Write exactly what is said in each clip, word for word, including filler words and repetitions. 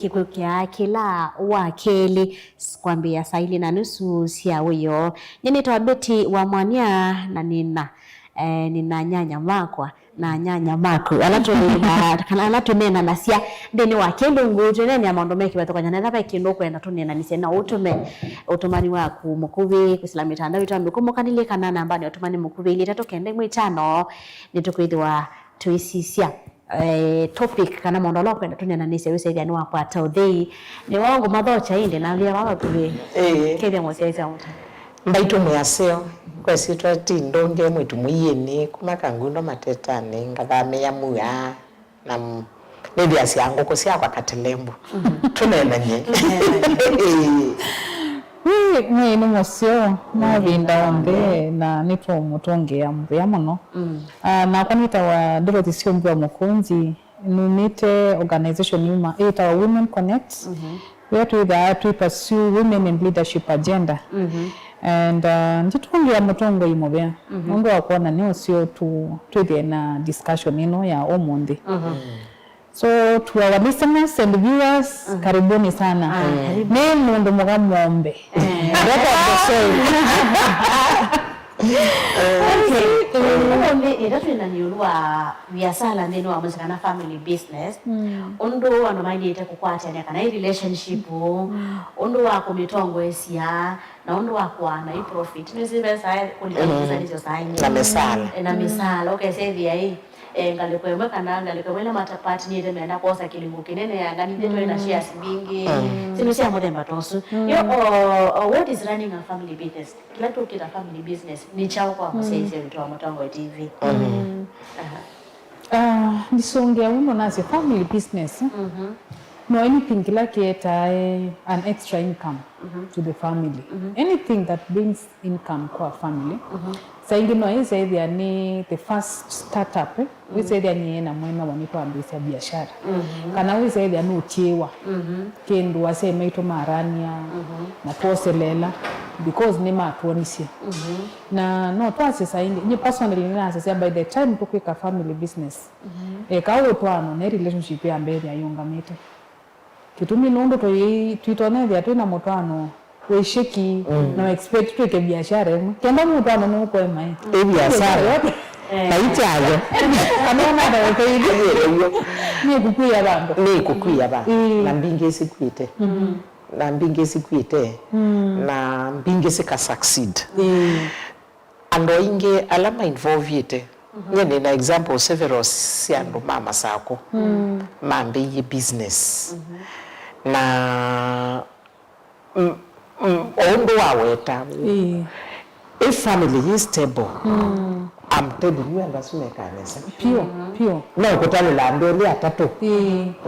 kĩkw'ũ kya kĩla wa kelĩ s-, kwambĩĩa saa ilĩ na nusu sya wĩoo. Nyie nĩtawa Betty wa Mwania, na nĩna, eh, nĩna nyanya makwa na nyanya maku, ala tũnena-, kana ala tũneenanasya nthĩnĩ wa kĩlungu. Tũneenea maũndũ me kĩvathũkany'o, na ethĩwa ve kĩndũ ũkwenda tũneenanĩsye, no ũtũme ũtũmani waku mũkuvĩ kwĩsĩla mĩtandao itũ ya mĩkũmũkanĩlye, kana nambanĩ ya ũtũmani mũkuvĩ ilĩ itatũ kenda ĩmwe itano. Nĩtũkwĩthĩwa tũisisya, eh, topic kana maũndũ ala ũkwenda tũneenanĩsye, wĩsethĩa nĩwakwata ũthei. Nĩwoo ngũmathokya ĩndĩ na wĩa wa vakuvĩ. Ĩĩ. Kethĩa mũsyaĩĩsya mũta. Mbaitũ mwĩ aseo, kwa ĩsyĩtwa ti ndũnge mwĩtu mũiĩnĩ kuma Kangundo Matetanĩ, ngathamĩĩa Mua, na m-, nĩthĩasya ngũkũ syakwa Katelembu. Tũneenany'e. Ĩĩ. Wĩ, mwĩĩ nĩ mũseo mavinda onthe, na nĩtũũmũtũngĩĩa mũvea mũno. Ah, nakwa nĩtawa Dorothy Syũmbua Mũkũnzi, numĩte organization yuma ĩtawa Women Connect, wĩa twĩthaa twĩ pursue women in leadership agenda. And, uh, nditũngĩa mũtongoi mũvea nũndũ wa kwona nĩ ũseo tu twĩthĩe na discussion ĩno ya ũmũnthĩ. So to our listeners and viewers, karibuni sana. Ah, karibu. Nĩ mũndũ mũka mwombe. Breath of the soil. Okay. Ũmũnthĩ ĩla twĩna ĩũlũ wa viasala nthĩnĩ wa mũsyĩ kana family business, ũndũ andũ maĩlĩte kũkwatania kana ĩ relationship, ũndũ wa kũmĩtongoesya, na ũndũ wa kũaa na ĩ profit. Nĩsĩ ve saa kũlika nĩsyo saa ingĩ. Na mĩsala. E, na mĩsala, ũkesethĩa ĩ, e, ngalĩko ĩmwe kana ngalĩko ĩmwe ĩla matapatinĩte menda kwosa kĩlungu kĩnene, anga nithe twĩ na shares mbingĩ. Syĩndũ sya mũthemba ta ũsu. Yo, o, o, what is running a family business? Kĩla tũkĩta family business nĩ kyaũ kwa mũsyaĩĩsya witũ wa Mũtongoi T V? Aha. Ah, ndisũngĩa ũndũ nasya family business, eh? No anything kĩla kĩetae an extra income to the family. Anything that brings income kwa family. Saa ingĩ no ĩsethĩa nĩ the first startup, eh? Wĩsethĩa nyie na mwene wa nĩtwambĩĩsya biashara. Kana wĩsethĩa nũtiĩwa kĩndũ asyai maitũ marania na twoseleela because nĩmatwonisye. Na no twasye saa ingĩ, nyie personally nĩnasasya by the time tũkwĩka family business, eka ũtwaano na relationship ya mbee yayũngamĩte. Kĩtumi nũndũ tũi-, twitonyethĩa twĩ na mũtwaano wĩ sheki, no expect twĩke biashara ĩmwe. Kenda mũtwaano nũkwemae. Ĩ biashara. Yote. Vai kyayo. Kana ona ndaũteithia. Nĩ kũkwĩa vandũ. Nĩ kũkwĩa vandũ. Na mbingĩ sikwĩte. Na mbingĩ sikwĩte. Na mbingĩ sika succeed. Andũ aingĩ ala ma involvĩte, nyie nĩ na example several sya andũ ma Masakũ mambĩie business. Na, mm, mm, o ũndũ waweta, ĩ family yĩ stable, I'm telling you, andũ asu mekaa nesa. Pio, pio. No kũtalĩla andũ elĩ atatũ.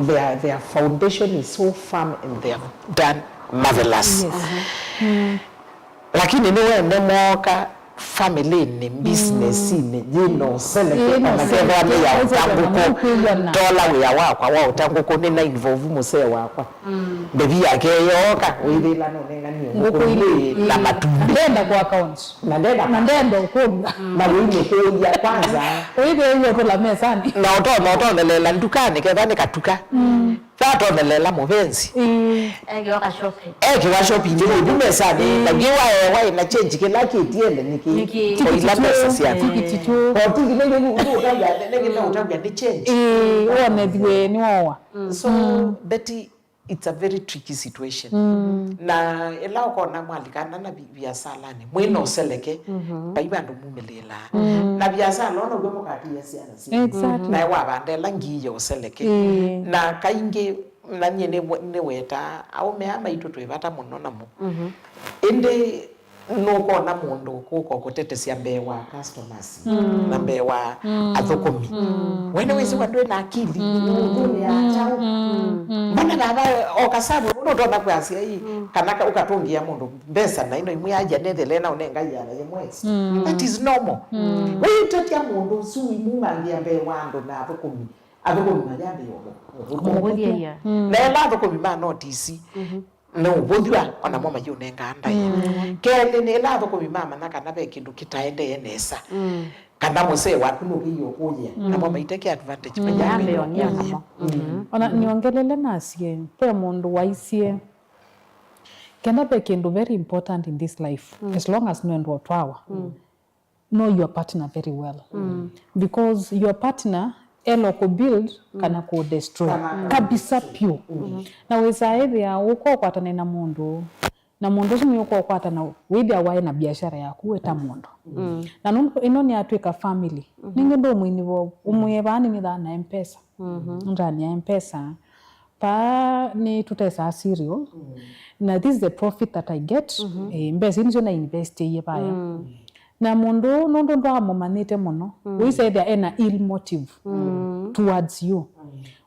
Their, their foundation is so firm and they have done marvelous. Lakini nĩwene mooka family-nĩ, business-inĩ, yĩna ũseleke, ĩĩ, kana kethwa nĩ ya ũta ngũkũ, tola wĩa wakwa wa ũta ngũkũ, nĩna involve mũsee wakwa. Mbevi yake yooka, wĩthĩla nũnenganie ngũkũ ĩmwe na matumbĩ. Ndenda kwa account. Na ndenda, na ndenda ũkũlw'a. Na wĩmũkũlya kwanza. Wĩthĩe ũtũla mesanĩ. Na ũtonya, ũtonyelela ndukanĩ, kethwa nĩ katuka. Vatonelela mũvenzi. Ĩĩ. Ekiwa ka shopping. Ekiwa shopping, nĩ ĩndĩ mesanĩ, na ngiwa ewa ĩna change kĩla kĩtiele nĩkĩ. Nĩkĩ. Koila mesa syaku. Tikiti tu. Koti kile nĩ ũtavya, nĩ kĩla ũtavya nĩ change. Ĩĩ, wonethiwe nĩ wowa. So, Betty, it's a very tricky situation. Na ĩla ũkona mwalikana na vi-, viasalanĩ, mwĩna ũseleke, vai vandũ mumĩlĩĩlaa. Na viasala ona ũw'o mũkatĩĩa syana syĩ. Exactly. Nae wavanda ĩla ngii ya ũseleke. Ĩĩ. Na kaingĩ, na nyie nĩ-, nĩwetaa, aũme aa maitũ twĩ vata mũno namo. Ĩndĩ nũkona mũndũ ũkũka kũtetesya mbee wa customers, na mbee wa athũkũmi. We nĩwĩsĩ wa ndwĩ na akili, nũthũnĩa kyaũ? Mbona vava o kasavu, nũtonya kwasya ĩ, kana ka-, ũkatũngĩa mũndũ mbesa na ĩno imwe aja nethele na ũnenga iana yĩmwe. That is normal. Wĩtatya mũndũ ũsu imumangĩa mbee wa andũ na athũkũmi. Athũkũmi mayambĩĩa ũvũthya. Na ĩla athũkũmi ma notisi, nĩ ũvũthw'a, o namo mayĩũnengaa ndaĩa. Kelĩ, nĩ ĩla athũkũmi mamanya kana ve kĩndũ kĩtaendee nesa. kana mũsee waku nũkĩie ũkũyĩa, namo maiteke advantage. Mm. Mayambe. Yambe onyea namo. Mm. Ona niongelele nasye, ve mũndũ waisye, kenda ve kĩndũ very important in this life, as long as nũendwa ũtwawa, know your partner very well. Because your partner elo kũ build kana kũ destroy. Kana kabisa pyu. Na wĩsaa ĩthĩa ũka ũkwatane na mũndũ, na mũndũ ũsu nĩũka ũkwatana wĩthĩa waĩ na biashara yaku we ta mũndũ. Na nũndũ ĩno nĩyatw'ĩka family, ningĩ ndũmwini vo, ũmwĩe vaa nĩnĩthaa na mpesa. Ndani ya mpesa, vaa nĩtũtesaa cereal, na this is the profit that I get. Eh, mbesa isu nĩsyo na investĩie vaya. Na mũndũ ũũ nũndũ ndwamũmanyĩte mũno, wĩsethĩa ena ill motive towards you.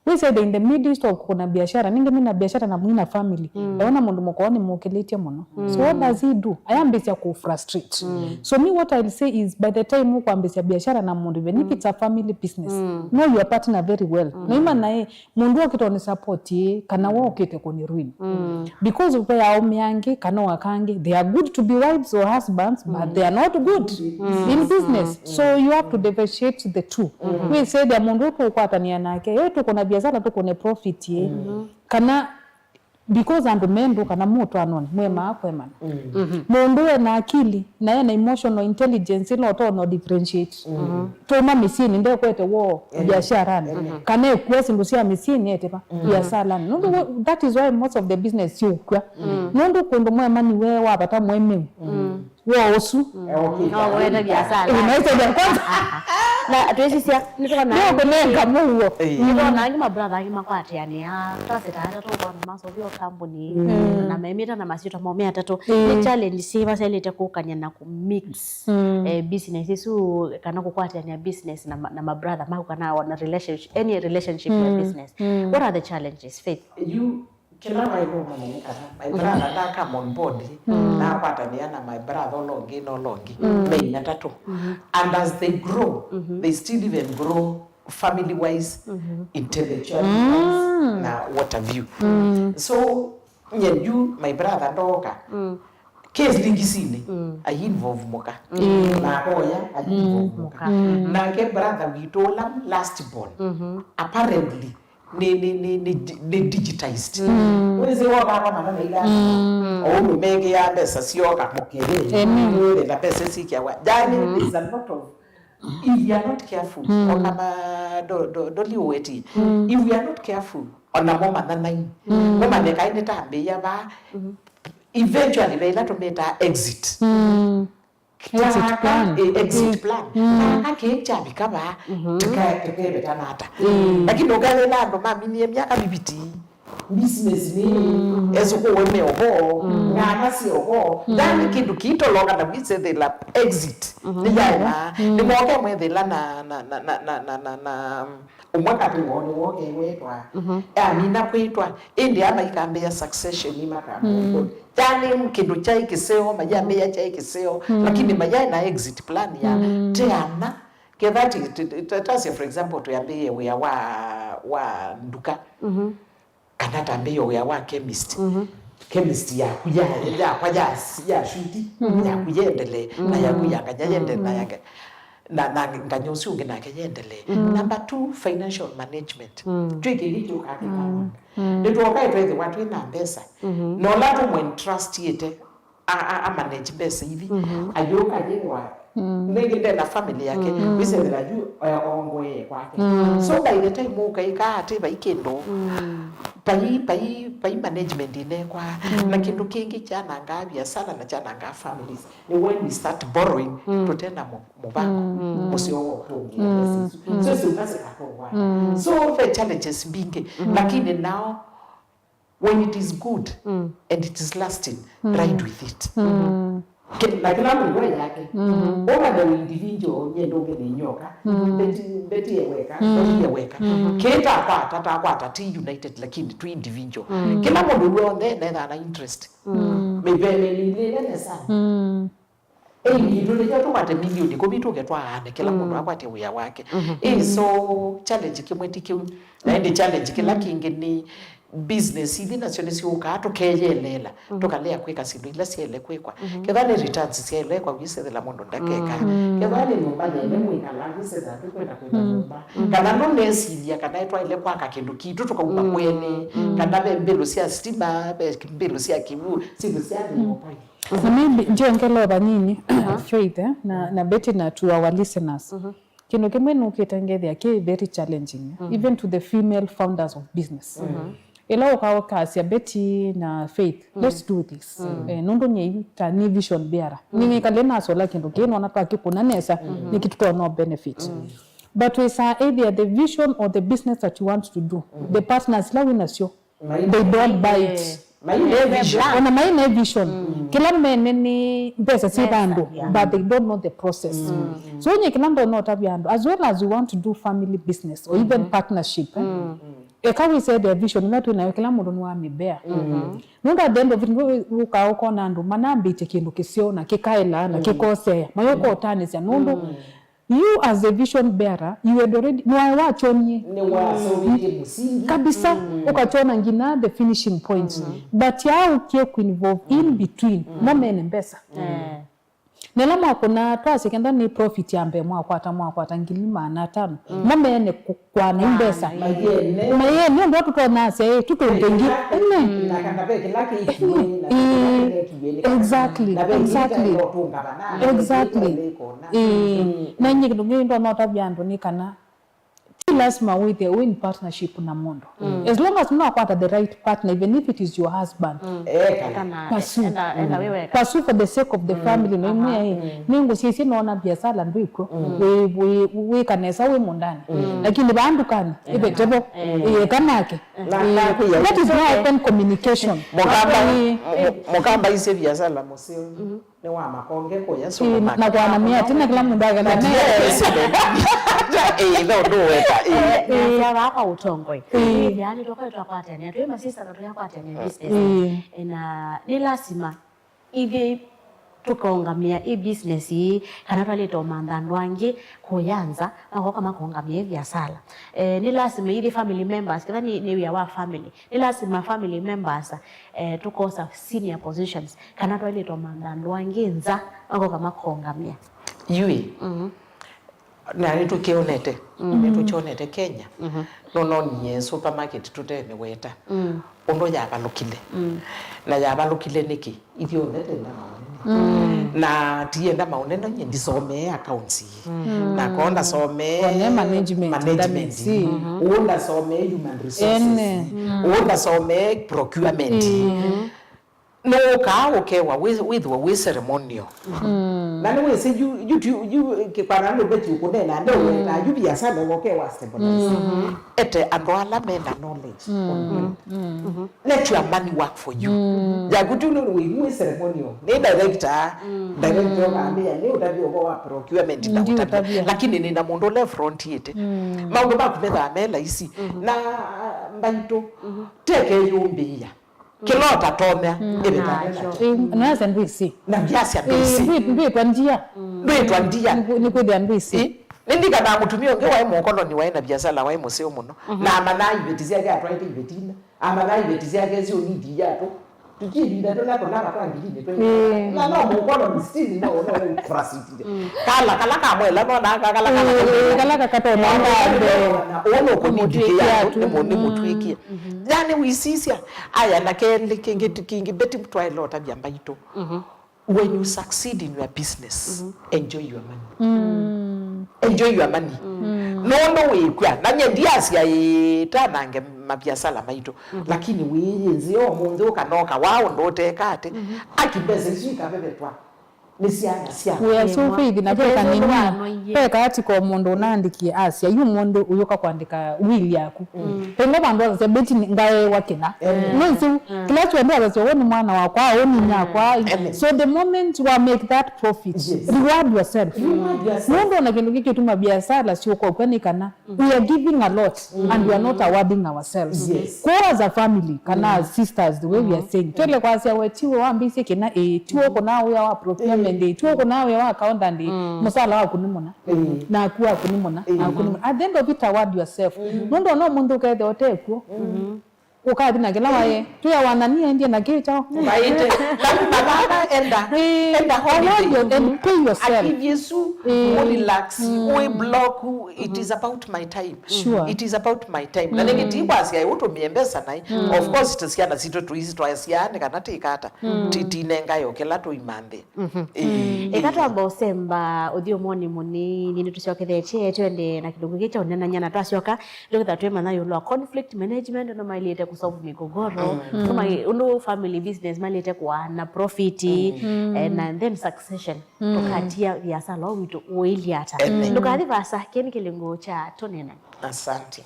Wĩsethĩa in the midst of kũna biashara, ningĩ mwĩna biashara na mwĩna family, eona mũndũ mũkoo nĩmũkĩlĩtye mũno. So what does he do? Ayambĩsya kũ frustrate. So me, what I'll say is, by the time ũkwambĩsya biashara na mũndũ, even if it's a family business, know your partner very well. Noima naĩ, mũndũ okĩte ũnĩ support ĩ, kana we okĩte kũnĩ ruin. Because ve aũme angĩ kana o aka angĩ, they are good to be wives or husbands, but they are not good in business. So you have to differentiate the two. Wĩsethĩa mũndũ ũyũ tũkwatanĩa nake, ĩ tũkũna biashara, tũkũne profit ĩ, kana because andũ me ndũ kana mũtwanonĩ, mwemaa kwemana. Mũndũ ena akili, na ena emotional intelligence, ĩla ũtonya differentiate. Tũma mĩsyĩnĩ, ndekwete woo biasharanĩ. Kana ekua syĩndũ sya mĩsyĩnĩ, ete va biasalanĩ. Nũndũ wa-, that is why most of the business syũkw'a. Nũndũ kũndũ mwemani we wa vata mwaĩ mĩu. Woo ũsu. No wete biasala. Ĩ, naisaidia kwanza. Na twĩsisya, nĩtwona ndio kũnenga mũuo. Nĩtwona angĩ mabrother angĩ makwatĩanĩa, twaseta atatũ ũkona masovio kambuni, na memĩta na masyĩtwa mao me atatũ. Nĩ challenge syĩva syaĩlĩte kũkany'a na kũ mix, eh, business isu, kana kũkwatĩanĩa business na ma-, na mabrother maku, kana ona relationship, any relationship ya business? What are the challenges, Faith? You Kĩla waĩle ũmanya nĩ kana my brother ndaka on board, nakwatanĩa na my brother ũla ũngĩ na ũla ũngĩ, me inya atatũ. And as they grow, they still even grow family wise, intellectually wise, na what have you. So nye yu my brother ndooka, case lingisinĩ, ai involve mũka. Na akoya, ai involve mũka. Nake brother witũ ũla last born, apparently, nĩ, nĩ, nĩ, nĩ di-, nĩ digitized. Wĩsĩ wokakwa mana na ila, o ũndũ mekĩaa mbesa syoka mũkĩrĩ, wĩthĩa mbesa sikyawa. Yani, there's a lot of, if we are not careful, o kama ndo-, ndo-, ndoliũweti, if we are not careful, ona mo mananai. Mo manekaĩ nĩtambĩĩa vaa, eventually ve ila tũmĩtaa exit. Exit plan. Eh, exit plan. Kaka kĩĩ kyavika vaa, tũka-, tũkevĩtana ata? Lakini ũkethĩla andũ maminie myaka mivĩti, business nini, esũkũwe me oho, ng'ana sya oho, ndani kĩndũ kitoloka na visethĩla exit nĩyaema, nĩmoke mwethĩla na, na, na, na, na, na, na, na, Ũmwe katĩ woo nĩwoo kewĩtwa, amina kwĩtwa, ĩndĩ ala ikambĩĩa succession makambĩĩa. Yani kĩndũ kyaĩ kĩseo, mayambĩĩa kyaĩ kĩseo, lakini mayaĩ na exit plan ya teana. Ketha ti, ti, ti, tasya, for example, twĩambĩĩe wĩa wa, wa nduka. Kana tambĩĩe wĩa wa chemist. Chemist yaku ya, yakwa ya, ya shuti, yaku yendelee, na yaku ya nganya yendelee, na yake, na, na nganya ũsu ũngĩ nake yendelee. Number two, financial management. Twĩ kĩngĩ kĩũkaa kĩkawona. Nĩtwokae twethĩwa twĩ na mbesa. Na ũla tũmwentrustĩte a, a, a manage mbesa ithi. Ayũka yĩwa. Nĩngĩ ndena family yake. Wĩsethĩla yu, eh, ongoee kwake. So by the time ũkaĩkaa atĩ vai kĩndũ, vai, vai, vai management ĩnekwa. Na kĩndũ kĩngĩ kyanangaa biasala na kyanangaa families. Nĩ when we start borrowing, tũtena mũ-, mũvango, mũseo wa ũtũngĩa mbesa isu. So, isu nasi katũngwa. So, ve challenges mbingĩ. Lakini nao, when it is good and it is lasting, ride with it. Ki-, na kĩla mũndũ e yake. Ũmanya wĩ individual, nyie ndũnge nĩ nyoka. Beti, Beti e weka, Beti e weka. Kĩĩ takwata, takwata, ti united, lakini twi individual. Kĩla mũndũ w'onthe nethaa na interest. Mĩvemeni nĩ nene sana. Ĩĩ, itũ nĩkyo tũkwate milioni ĩkũmi tũke twaane, kĩla mũndũ akwate wĩa wake. Ĩĩ, so challenge kĩmwe ti kĩu. Na ĩndĩ challenge kĩla kĩngĩ nĩ, business ithi nasyo nĩsyũkaa, tũkeyeleela, tũkalea kwĩka syĩndũ ila syaĩle kwĩkwa. Kethwa nĩ returns syaĩle kwa wĩsethela mũndũ ndakeka. Kethwa nĩ nyũmba yene mwĩkala wĩsetha ndũkwenda kwĩka nyũmba. Kana ndũnesilya kana twaĩle kwaka kĩndũ kitũ tũkauma kwenĩ. Kana ve mbĩlũ sya stima, ve mbĩlũ sya kĩw'ũ, syĩndũ sya thĩna. Na maybe njongelea vanini, Faith, eh, na, na Betty na to our listeners. Kĩndũ kĩmwe nũkĩte ngethĩa kĩ very challenging, eh, even to the female founders of business. Ĩla ũkaũkasya Betty na Faith, let's do this. Eh, nũndũ nyie ta nĩ vision bearer. Nĩngĩkale nasola kĩndũ kĩĩ nona twakĩkũna nesa, nĩkĩ tũtonya benefit. But wĩsaa either the vision or the business that you want to do, the partners ila wĩ nasyo, they don't buy it. Maine vision. Ona maine vision. Kĩla mene nĩ mbesa syĩ vandũ, but they don't know the process. So nye kĩla ndona ũtavya andũ, as well as you want to do family business or even partnership, eh, eka wĩsethĩa vision ĩla twĩ nayo, kĩla mũndũ nĩwamĩbea. Nũndũ at the end of it, nĩw'o ũkaa ũkona andũ manambĩtye kĩndũ kĩseo na kĩkaela na kĩkosea, mayũka ũtanĩsya nũndũ you as a vision bearer, you had already, nĩwae wakyonie. Nĩwaseũvĩtye mũsingi. Kabisa, ũkakyona nginya the finishing point. But yaa ũkie kũinvolve in between, mo mene mbesa. Na ĩla mwakũna, twasye kenda nĩ profit ya mbee mwakwata, mwakwata ngili maana atano. Mo mene kũ-, kwana i mbesa. Mayene. Mayene, nũndũ tũtonasya, ĩ, tũtũngĩ. Ene. Na kana ve kĩla kĩkiwe, na ve kĩla kĩnekiwe, nĩ kana. Exactly, na ve exactly. Exactly. Ĩĩ. Na nyie kĩndũ kĩngĩ ndona ũtavya andũ nĩ kana ti lasima wĩthĩe wĩ in partnership na mũndũ. As long as nũnakwata the right partner, even if it is your husband. Eka. Pursue. Enda, enda wĩ weka. Pursue for the sake of the family. No imwe, ĩ, nĩngũsyaisye nona biasala ndwĩkw'o. Wĩ, wĩ, wĩka nesa wĩ mũndani. Lakini vaa ndukani, ĩvete vo. Ĩĩ, ĩka nake. Na, na, that is no open communication. Mũkamba, ĩĩ, mu-, mu-, mũkamba isye biasala mũseo. Nĩ wa makonge kũya. Ĩĩ, na kwanamĩa ĩtina kĩla mũndũ akenda. Ĩĩ, no ndũweta. Ĩĩ. Nasya vaa kwa ũtongoi. Ĩĩ. Ĩĩ, yani twakwatania, twĩ masista na tũyakwatania business. Ĩĩ. Na nĩ lasima ithyĩ tũkaũngamĩa ĩ business ii, kana twaĩlĩte ũmantha andũ angĩ kũya nza makoka makaũngamĩa ĩ viasala. Eh, nĩ lasima ithyĩ family members, kĩla nĩ, nĩ wĩa wa family, nĩ lasima family members, eh, tũkosa senior positions, kana twaĩlĩte ũmantha andũ angĩ nza makoka makaũngamĩa. Yui. Na nĩtũkĩonete, nĩtũkyonete Kenya. Nũnonie supermarket tũtemĩweta ũndũ yavalũkile. Na yavalũkile nĩkĩ? Ithyonthe twenda maũnene. Na tienda maũnene, nye ndisomee accounts. Na ko ndasomee management, management. Ũũ ndasomee human resources. Ũũ ndasomee procurement. Nũũkaa ũkewa wĩ-, wĩthĩwa wĩ ceremonial. Na nĩwĩsĩ yu, yu, yu, yu, kĩkwana nũveti ũkũnena, nĩũweta yu biasala ũkewa stabilize. Ete andũ ala mena knowledge. Let your money work for you. Yaku tu nũndũ wĩu wĩ ceremonial. Nĩ director, director ũkamĩa, nĩ ũtavya ũvoo wa procurement na ũtavya. Lakini nĩna mũndũ ũle frontiete. Maũndũ maku methaa me laisi. Na mbaitũ, teke yũmbĩĩa. Kĩla ũtatonya, ĩvĩta. Ĩĩ, nasa ndwĩsĩ. Na ndiasya ndwĩsĩ. Ĩĩ, ndwĩ-, ndwĩtwa ndia. Ndwĩtwa ndia. Nĩkwĩthĩa ndwĩsĩ. Ĩĩ, nĩndikanaa mũtumĩa ũngĩ waĩ mũkoloni, waĩ na biasala, waĩ mũseo mũno. Na amanaa iveti syake atwaĩte ivetinĩ. Amanaa iveti syake syo nindi yatũ. Tũtiĩvinda tũla tũlava twa ngilinĩ twe. Ĩĩ. Na no mũkoloni still no, no, no, frustrated. Kala, kala kamwela, no, na, ka-, kala, kala, ĩĩ, kala kakatona ngande. Na ũũ nũkũnindikĩa, nĩmũtwĩkie. Yani, wĩsisya, aya, na kelĩ, kĩngĩ, kĩngĩ, Betty, twaĩle ũtavya mbaitũ. When you succeed in your business, enjoy your money. Enjoy your money. Nũndũ wĩkw'a, na nye ndiasya ĩtanange mabiasala maitũ, lakini wĩyĩnzĩe ũmũnthĩ ũkanoka wa ũndũ ũteka atĩ, aki mbesa isu ikavevetwa. Nĩ syana sya. We are so faith na ve kanini. Ve kaatiko mũndũ ũnaandĩkie asya, yu mũndũ ũyũka kwandĩka will yaku. Pengine vandũ asya, Betty ngaewa kĩna. No isu, kĩla kĩndũ asya, we nĩ mwana wakwa, we nĩ nyakwa. So the moment you make that profit, reward yourself. Reward yourself. Nũndũ ona kĩndũ kĩkĩtuma biasala syũka ũkw'a nĩ kana we are giving a lot and we are not awarding ourselves. Yes. Kwa as a family, kana as sisters, the way we are saying. Twele kwasya we tiwe wambĩisye kĩna, ĩĩ, tiwe ũkũnaa wĩa wa procurement, ĩĩ, tiwe ũkũnaa wĩa wa accountant, ĩĩ, mũsala waku nĩ mũna, naku waku nĩ mũna, naku nĩ mũna. At the end of it, award yourself. Nũndũ ona ũmũnthĩ ũkethĩa ũtekuo. Ũkathi na kĩla waĩ. Twĩawa na niĩ ndie na kĩu kyao. Vaite. Lambi malana enda. Ĩĩ. Enda holiday. Avoid your, and pay yourself. Akithie su, ĩĩ, ũrelax, ĩĩ, ũiblock, it is about my time. Sure. It is about my time. Na nĩngĩ ti kwasya ũtũmĩe mbesa nai. Of course, ti syana sitũ tũisi twasya nĩ kana tĩkata. Ti, tinengayo kĩla tũimanthĩ. Ĩĩ. Ĩka twamba ũsemba ũthyũmũonĩ mũnini, nĩtũsyokethetye twende na kĩlungu kĩ kya ũnenany'a, na twasyoka, tũketha twĩmanya ĩũlũ wa conflict management, ũndũ maĩlĩte kũsolve migogoro, ũndũ mai-, ũndũ family business maĩlĩte kũaana profit, eh, na then succession. Tũkatia viasala ũũ witũ ũilyĩ ata. Ndũkathi vaasa, kĩĩ nĩ kĩlungu kya tũnenany'a. Asante.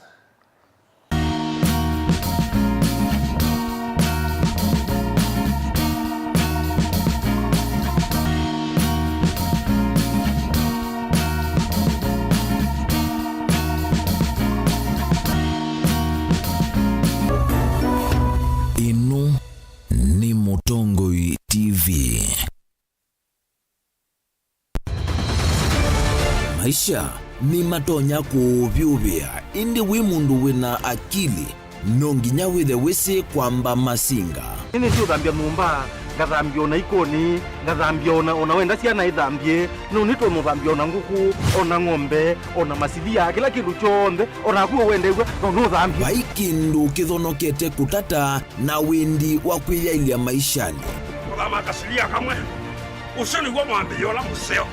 Ĩno nĩ Mũtongoi T V. Maisha nĩmatonya kũũvyũvĩa, ĩndĩ wĩ mũndũ wĩna akili, no nginya wĩthe wĩsĩ kwamba masinga. Nĩnĩsĩ ũthambya nyũmba, ngathambya ona ikoni, ngathambya ona, ona wenda syana ithambye, no nĩtũmũthambya ona ngũkũ, ona ng'ombe, ona masilia, kĩla kĩndũ kyonthe, ona naku wendew'a, no nũthambye. Vai kĩndũ kĩthonokete kũtata na wendi wa kwĩyaĩlya maishanĩ. Kũthama kasilia kamwe. Ũsu nĩw'o mwambĩĩo ũla mũseo.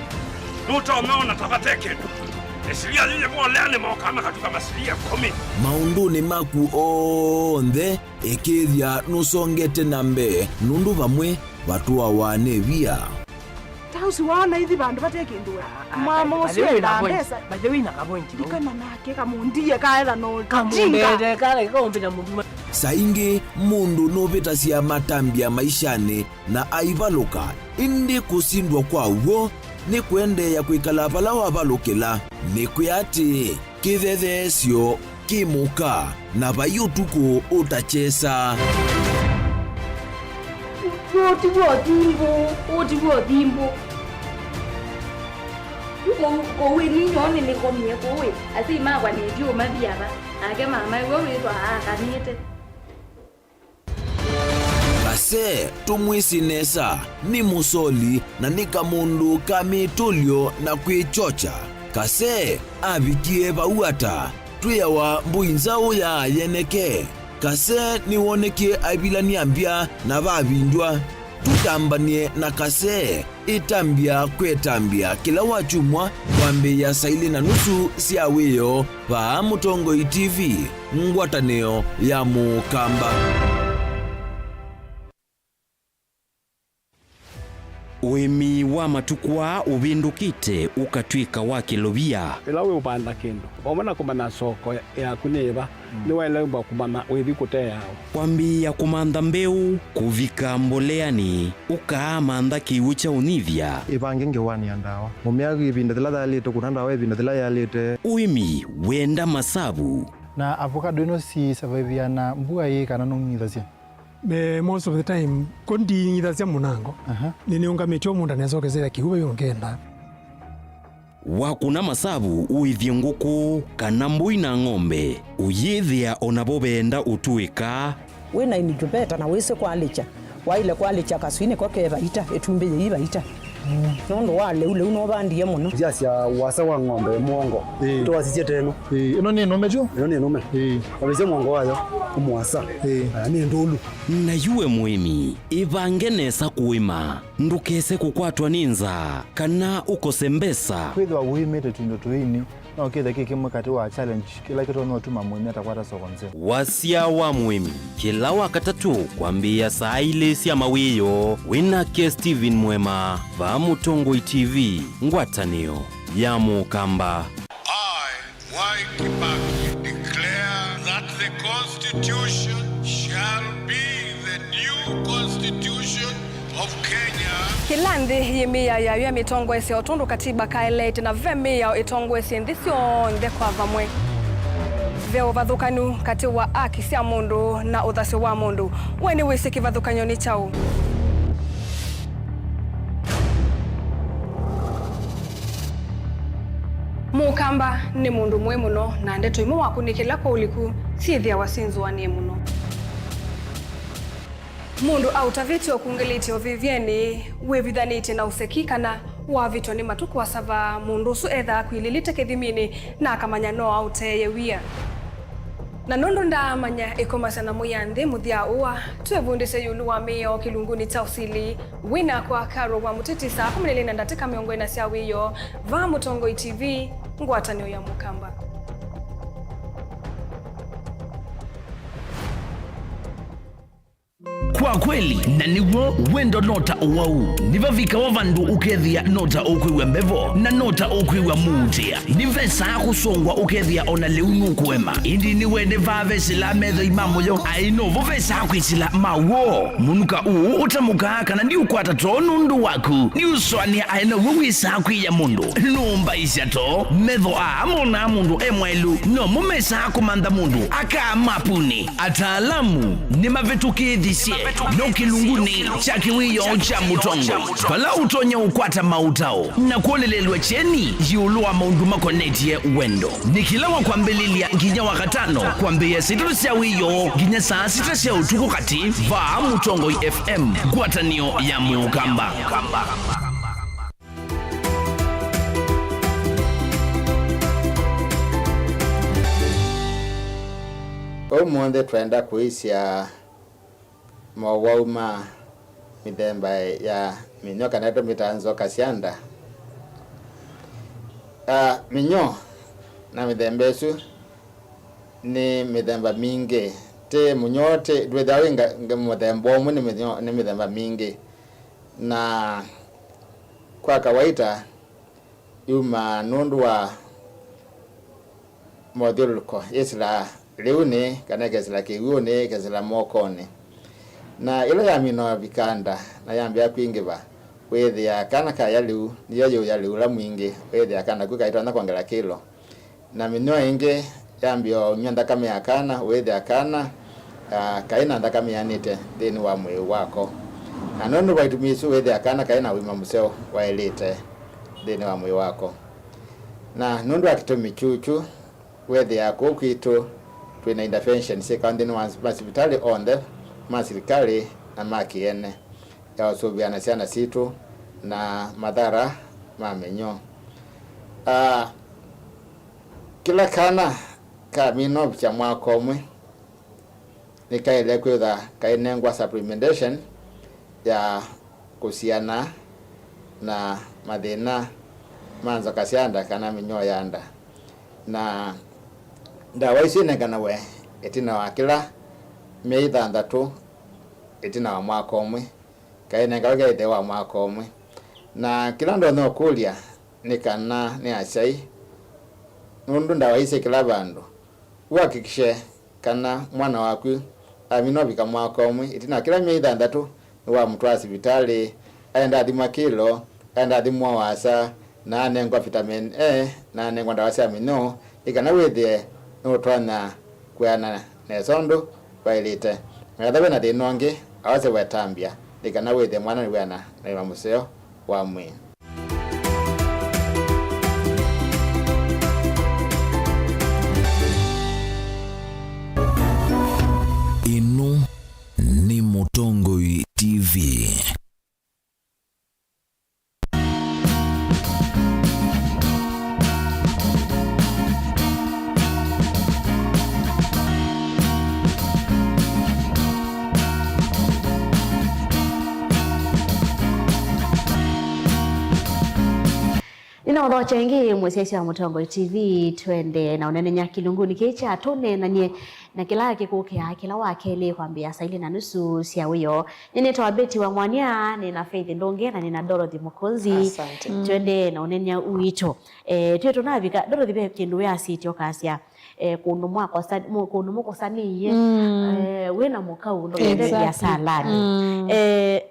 Nũtonya ona ta vate kĩndũ. Ĩsilia yu yĩvolea nĩmokaa makatuka masilia ĩkũmi. Maũndũnĩ maku onthe, ĩkĩĩthya nũsongete na mbee, nũndũ vamwe vatũawa nĩ via. Ta ũsu waona ithi vandũ vate kĩndũ we. Mama ũsu enda mbesa. By the way, na kavointi. Ndikana nake kamundie kaetha no. Kamundie kale kaumbe na mũndũ. Saa ingĩ mũndũ nũvĩtasya matambya maishanĩ na aivalũka, ĩndĩ kũsindwa kwa w'o nĩ kũendeea kwĩkala vala wavalũkĩla. Nĩkwĩa atĩĩ, kĩthetheesyo kĩ mũka, na vai ũtukũ ũtakyesa. Ũũ ti w'o thimbũ, ũũ ti w'o thimbũ. Yu kũu, kũu ĩ ninyoo nĩnĩkomie kũu ĩ, asyai makwa nĩndiũmathi ava, nake mama ĩwe wĩthwa aakanĩte. Kase, tũmwĩsĩ nesa, nĩ mũsoli na nĩ kamũndũ ka mĩtũlyo na kwĩkyokya. Kase avikie vau ata? Twĩawa mbũi nzaũ ya yeneke. Kase nĩwonekie aivilany'a mbya na vavindw'a. Tũtambany'e na Kase. Ĩtambya kwetambya kĩla wakyumwa kwambĩĩa saa ilĩ na nusu sya wĩoo vaa Mũtongoi T V, ngwatanĩo ya Mũkamba. Ũĩmi wa matukũ aa ũvĩndũkĩte ũkatw'ĩka wa kĩlovia. Ĩla wĩũvanda kĩndũ, vamwe na kũmanya soko yaku nĩ ĩva, nĩwaĩle kũmanya wĩthi kũteawa. Kwambĩĩa kũmantha mbeũ, kũvika mboleanĩ, ũkaamantha kĩw'ũ kya ũnyivya. Ĩvange ngewanĩa ndawa. Mũmea ĩvinda yĩla yaĩlĩte, kũna ndawa ĩvinda yĩla yaĩlĩte. Ũĩmi wenda masavu. Na avocado ĩno si survive na mbua ĩĩ kana nũng'ithasya? Eh, most of the time, ko nding'ithasya mũnango. Aha. Nĩnĩũngamĩtye o mũndũ anesokesera kĩw'ũ vai ũngenda. Wakũna masavu ũĩthye ngũkũ kana mbũi na ng'ombe, ũyĩthĩa o navo veenda ũtũĩka. Wĩ na incubator na wĩsĩ kwalĩkya, waĩle kwalĩkya kaswii nĩko ke vaita, ĩtumbĩ yĩi vaita. Nũndũ wa lĩu, lĩu nũvandie mũno. Ndyasya wasa wa ng'ombe mũongo. Ĩĩ. Twasisye teno. Ĩĩ, ĩno nĩ nũme tyo? Ĩno nĩ nũme. Ĩĩ. Wavĩsya mũongo wayo, ũmũasa. Ĩĩ. Aya nĩ ndũlu. Na yu we mũĩmi, ĩvange nesa kũĩma. Ndũkese kũkwatwa nĩ nzaa, kana ũkose mbesa. Kwĩthĩwa ũĩmĩte tũindo tũini, no kĩthe kĩ kĩmwe katĩ wa challenge kĩla kĩtonya ũtuma mũĩmi atakwata soko nzeo. Wasya wa mũĩmi, kĩla Wakatatũ kwambĩĩa saa ilĩ sya mawĩoo, wĩ nake Stephen Mwema, vaa Mũtongoi T V, ngwatanĩo ya Mũkamba. I, Mwai Kibaki, declare that the Constitution shall be the new Constitution of Kenya. Kĩla nthĩ yĩ mĩao yayo ya mĩtongoesye o tondũ katiba kaeleete, na ve mĩao ĩtongoesye nthĩ syonthe kwa vamwe. Ve ũvathũkanu katĩ wa aki sya mũndũ na ũthasyo wa mũndũ. We nĩwĩsĩ kĩvathũkany'o nĩ kyaũ? Mũkamba nĩ mũndũ mũĩ mũno, na ndeto imwe wakũnĩkĩla kwa ũliku syĩthĩawa syĩ nzũanĩe mũno. Mũndũ aũtavĩtye ũkungĩlĩtye ũvĩvyenĩ, wĩvithanĩtye na ũseki, kana wavĩtwa nĩ matukũ asava, mũndũ ũsu ethaa akwilĩlĩte kĩthiminĩ na akamanya no aũteeye wia. Na nũndũ ndaamanya ĩkomasya na mwĩanthĩ mũthya ũa, twĩvundĩsye ĩũlũ wa mĩao kĩlungunĩ kya ũsili. Wĩ nakwa Carol wa Mũteti saa kũmi na ilĩ na ndatĩka mĩongo ĩna sya wĩoo, vaa Mũtongoi T V, ngwatanĩo ya Mũkamba. Kwa kweli, na nĩw'o, wendo no ta ũwau. Nĩvavikawa vandũ ũkethĩa no ta ũkwĩw'a mbevo, na no ta ũkwĩw'a mũutĩa. Nĩvesaa kũsongwa ũkethĩa o na lĩu nũkũema. Ĩndĩ nĩwene vaa vesĩlaa methoi ma mũyo, aĩ novo vesaa kwĩsĩla ma w'o. Mũnuka ũũ ũtamũkaa kana ndiũkwata too nũndũ waku. Nĩũsũanĩa aĩ naw'o wĩsaa kwĩya mũndũ. Nũmbaisya too, metho aa monaa mũndũ e mwaĩlu, nomo mesaa kũmantha mũndũ akaa mapuni. Ataalamu nĩmavĩtũkĩĩthisye no kĩlungunĩ kya kĩwĩoo kya Mũtongoi, vala ũtonya ũkwata maũtao na kwonelelw'a kyeni ĩũlũ wa maũndũ makonetye wendo. Nĩ kĩla wa kwambĩlĩlya nginya wa katano, kwambĩĩa saa itatũ sya wĩoo nginya saa sita sya ũtukũ katĩ, vaa Mũtongoi F M, ngwatanĩo ya Mũkamba. Ũmũnthĩ twenda kũisya mowau ma mĩthemba ya mĩnyoo, kana tũmĩtaa nzoka sya nda. Ah, mĩnyoo na mĩthemba ĩsu nĩ mĩthemba mingĩ. Ti mũnyoo, ti, ndwĩthĩawa wĩ nga-, nga-, mũthemba ũmwe, nĩ mĩnyoo, nĩ mĩthemba mingĩ. Na kwa kawaita, yumaa nũndũ wa mothyũlũlũko, yĩsĩlaa lĩunĩ, kana ĩkesĩla kĩw'ũnĩ, ĩkesĩla mokonĩ. Na ĩla yamina ũvika nda na yambĩĩa kwingĩva, wĩthĩaa kana kaya lĩu, nĩyo yĩũya lĩu ũla mwingĩ, wĩthĩaa kana ku kaitonya kwongela kĩlo. Na mĩnyoo ĩngĩ yambĩĩa ũnyw'a nthakame ya kana, wĩthĩa kana, ah, kaĩ na nthakame yanĩte nthĩnĩ wa mwĩĩ wako. Na nũndũ wa itumi isu, wĩthĩa kana kaĩ na ũima mũseo waĩlĩte nthĩnĩ wa mwĩĩ wako. Na nũndũ wa kĩtumi kyũkyu, wĩthĩa kũu kwitũ twĩ na interventions syĩkawa nthĩnĩ wa masivitalĩ onthe ma silikalĩ na ma kĩene ya ũsũvĩa na syana sitũ na mathara ma mĩnyoo. Ah, Kĩla kana kamina ũvikya mwaka ũmwe nĩkaĩle kwĩthwa kainengwa supplementation ya kũsiana na mathĩna ma nzoka sya nda kana mĩnyoo ya nda. Na ndawa isu inenganawe ĩtina wa kĩla myei thanthatũ ĩtina wa mwaka ũmwe. Kainengawe ke ĩthe wa mwaka ũmwe. Na kĩla ndonya ũkũlya nĩ kana nĩ asyai, nũndũ ndawa ii syĩ kĩla vandũ, ũhakikishe kana mwana waku amina ũvika mwaka ũmwe, ĩtina wa kĩla myei thanthatũ nĩwamũtwaa sivitalĩ, aenda athimwa kĩlo, aenda athimwa wasa, na anengwa vitamin A, na anengwa ndawa sya mĩnyoo, nĩ kana wĩthĩe nũtonya kwĩana nesa ũndũ kwaĩlĩte. Na ethĩwa ve na thĩna ũngĩ, awase wetambya nĩ kana wĩthĩe mwana nĩwĩana na ũima mũseo wa mwĩĩ. Ĩno nĩ Mũtongoi T V. Nĩnaũthokya ĩngĩ mwĩsyaĩĩsya wa Mũtongoi T V, twende na ũnenenya kĩlungunĩ kĩĩ kya tũneenany'e na kĩla kĩkũkĩa kĩla wa kelĩ kwambĩĩa saa ilĩ na nusu sya wĩoo. Nĩnĩtawa Betty wa Mwania, nĩna Faith Ndũnge, na nĩna Dorothy Mũkũnzi. Asante. Mm. Twendee na ũneenany'a witũ. Eh, twĩ tũnavika, Dorothy, ve kĩndũ wĩasĩtye ũkasya, eh, kũndũ mwakosa-, mũ-, kũndũ mũkosanĩie, mm, eh, wĩ na mũkau ndũkende, exactly, viasalani. Mm. Eh,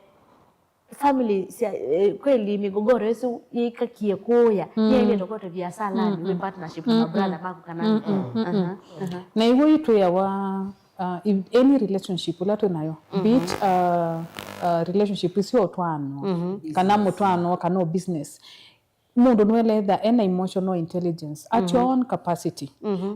family sya, eh, kweli migogoro ĩsu yĩikakie kũya, mm, yĩendete kwete viasalani, mm, wĩ partnership na, mm, brother maku kana, mm, mm, mm, aha, aha. Na iw'o itwĩawa, uh, if any relationship ĩla twĩ nayo, mhm, be it, uh, uh, relationship ĩsio ũtwaano, mhm, kana mũtwaano, kana o business, Mũndũ nũeleetha ena emotional intelligence at your own capacity.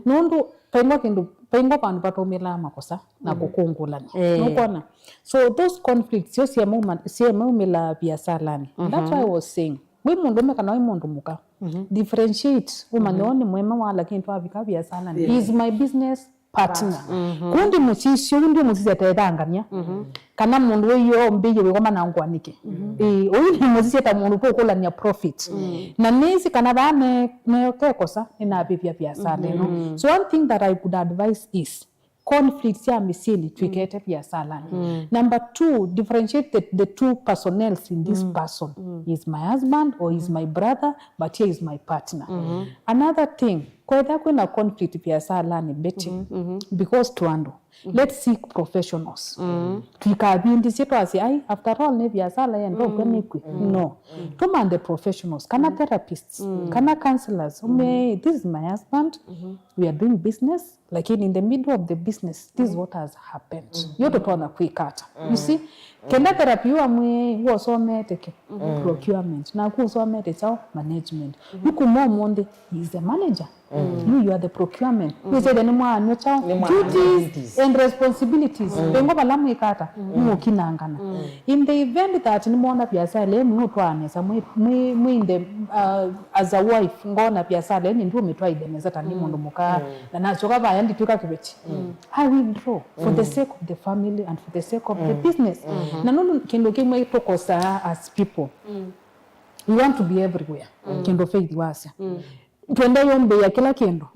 Nũndũ vaingwa kĩndũ, vaingwa vandũ vatũmĩlaa makosa na kũkũngũlany'a. Eh. Nũkwona? So those conflicts syo syemauma-, syemaumĩlaa viasalanĩ. That's why I was saying, wĩ mũndũme kana wĩ mũndũ mũka, differentiate, ũmanye ũũ nĩ mwema wa, lakini twavika viasalanĩ. He is my business partner. Kũu ndimũsisya, ũu ndimũsisya ta ĩthangany'a. Kana mũndũ ũyũ mbĩie wĩkoma na ngũa nĩkĩ? Ĩĩ, ũu ndimũsisya ta mũndũ tũkũlany'a profit. Na nĩsĩ kana vaa me, me kekosa, nĩnavĩvya viasala ĩno. So one thing that I could advise is, conflict sya mĩsyĩnĩ twĩkete viasalanĩ. Number two, differentiate the, the two personnels in this person. He is my husband or he is my brother, but here is my partner. Another thing, kwetha kwĩna conflict viasalanĩ, Betty, because to andũ, let's seek professionals. Tũikavindisye twasya, ai, after all, nĩ viasala yenda ũkw'a nĩkw'e. No. Tũmanthe professionals, kana therapists, kana counselors. Ũme, this is my husband, we are doing business, lakini in the middle of the business, this is what has happened. Yo tũtonya kwĩka ata? You see, kenda therapy yu amwĩe, wosomete kĩ? Procurement. Naku ũsomete kyaũ? Management. Yu kuma ũmũnthĩ, he is the manager. You, you are the procurement. Wĩsĩte nĩ mwaanywa kyaũ? Nĩ mwaanywa duties and responsibilities. Vengo vala mwĩka ata? Nĩmũkinangana. In the event that nĩmwona viasala ĩno nũtwaanĩsa mwĩ, mwĩ, mwĩ in the, uh, as a wife, ngona viasala ĩno ndũmĩtwaĩthya nesa ta nĩ mũndũ mũka, na nasyoka vaya nditwĩka kĩveti. I withdraw for the sake of the family and for the sake of the business. Na nũndũ kĩndũ kĩmwe tũkosaa as people. We want to be everywhere. Kĩndũ Faith wasya. Twende yũmbĩĩa kĩla kĩndũ.